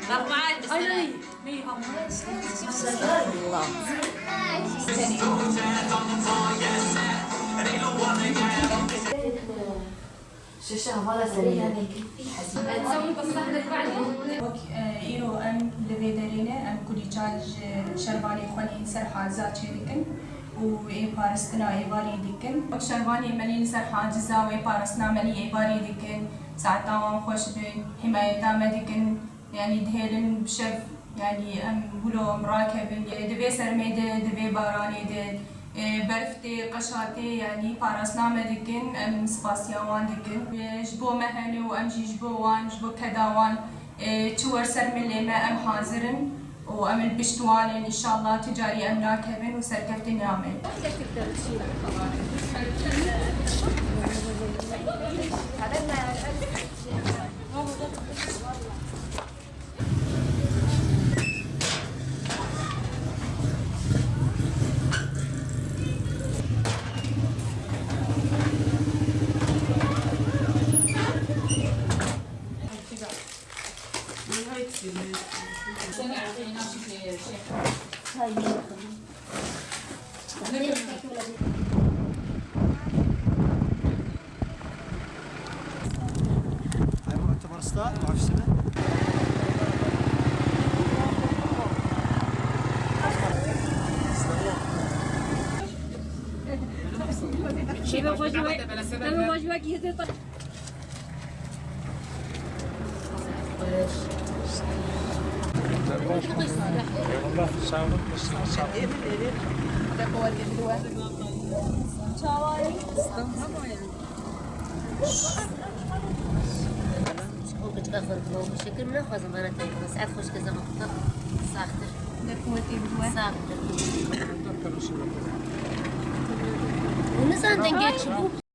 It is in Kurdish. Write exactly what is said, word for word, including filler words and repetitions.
Ay, ay. Şeşe hevala serê yanekî pî hezî. Wek, e, îro em li vê derê ne, em kulîça ji şervanê xwe yên ser haza çêdikin û ê paristina êvarî dikin. Wek şervanê me lê li ser haciza wê paristina me lê êvarî dikin, saeta wan xweş bin, himayeta me dikin. Yanî dihêlin bi şev, yanî em wilo em rakevin. Di vê sermê de, di vê baranê de, e, berf tê, qeşa tê, yanî parastina me dikin, em spasiya wan dikin. E, ji bo me hene û em jî ji bo wan, ji bo keda wan, e, çi wer ser milê me em hazir in û em li pişt wan in. Înşallah tu carî em nakevin û serkeftin name. Ay, mu'teber sta, muhafizine. Şeva xwe ji we, şeva xwe ji we kî hizir. Çawa ye? Ew keçika xwe dikeve, şekil min naxwazim vana tê bixwe. Saet xweşke zema xwe saxtir. Saxtir. Hûn nizanin dengê çi bû?